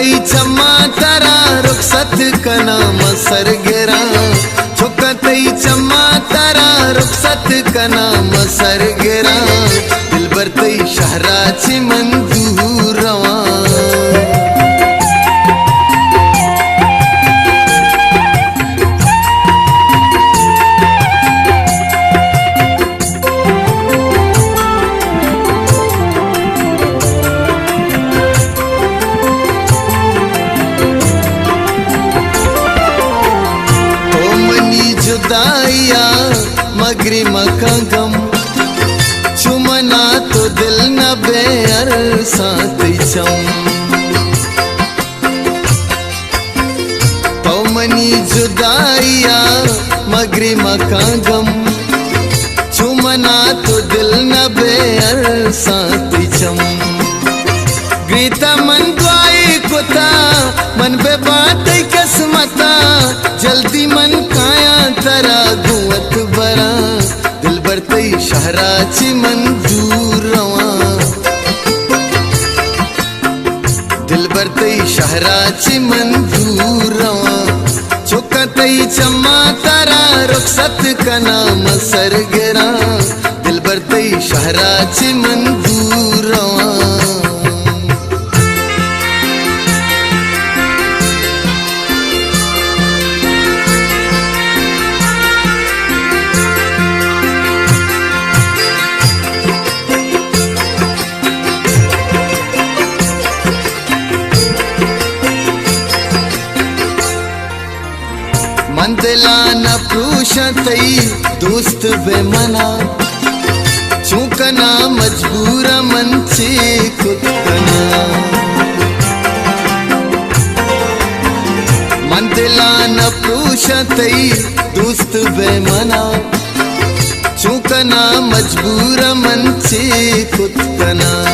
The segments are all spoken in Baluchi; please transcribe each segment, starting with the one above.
تئی چماں ترا رخصت کناں من سرگراں، چکاں تئی چماں ترا رخصت کناں من سرگراں، دلبر تئی شہرا چہ من دور رواں۔ تو منی جدائیا مگری مکاں گم، چو منا تو دل نہ بے ارساں تئی چم۔ تو منی جدائیا مگری مکاں گم، چو منا تو دل نہ بے ارساں تئی چم۔ گریتا من دعائے کتا، من بہ باں تئی قسمتا، جلدی من کایاں ترا گوں وت براں، دلبر تئی شہرا چہ من دور رواں۔ دلبر تئی شہرا چہ من دور رواں، چکاں تئی چماں ترا رخصت کناں من سرگراں، دلبر تئی شہرا چہ من دور رواں۔ من دلا نہ پروشاں تئی دوست بے منا، چون کناں مجبوراں من چے کت کناں۔ من دلا نہ پروشاں تئی دوست بے منا، چون کناں مجبوراں من چے کت کناں۔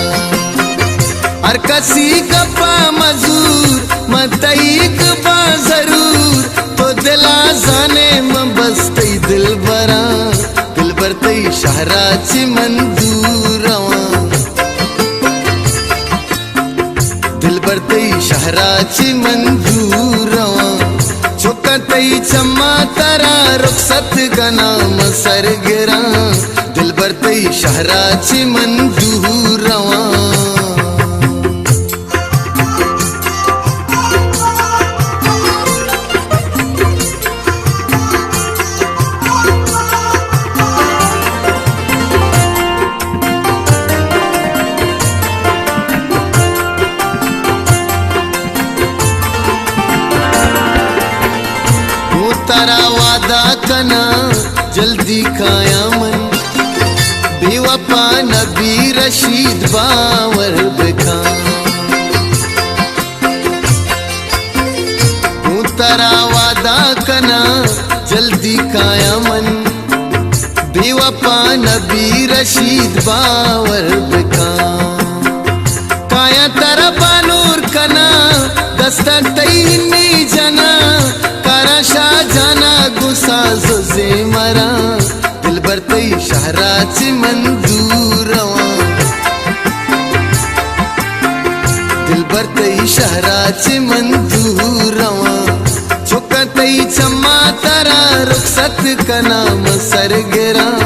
ہر کسی گپا مزور، من تئیگ باں ضرور، تو دلا زانے من بس تئی دلبراں، دلبر تئی شہرا چہ من دور رواں۔ دلبر تئی شہرا چہ من دور رواں، چکاں تئی چماں ترا رخصت کناں من سرگراں، دلبر تئی شہرا چہ من دور رواں۔ گوں ترا وعدہ کناں، جلدی کایاں من، بے وفا نبی رشید باور بکاں۔ گوں ترا وعدہ کناں، جلدی کایاں من، بے وفا نبی رشید باور بکاں۔ کایاں ترا بانور کناں، دستاں تئی ہنی جناں، کاراں شاہ جانا گوں ساز و زیمراں۔ دلبر تئی شہرا چہ من دور رواں، دلبر تئی شہرا چہ من دور رواں، چکاں تئی چماں ترا رخصت کناں من سرگراں،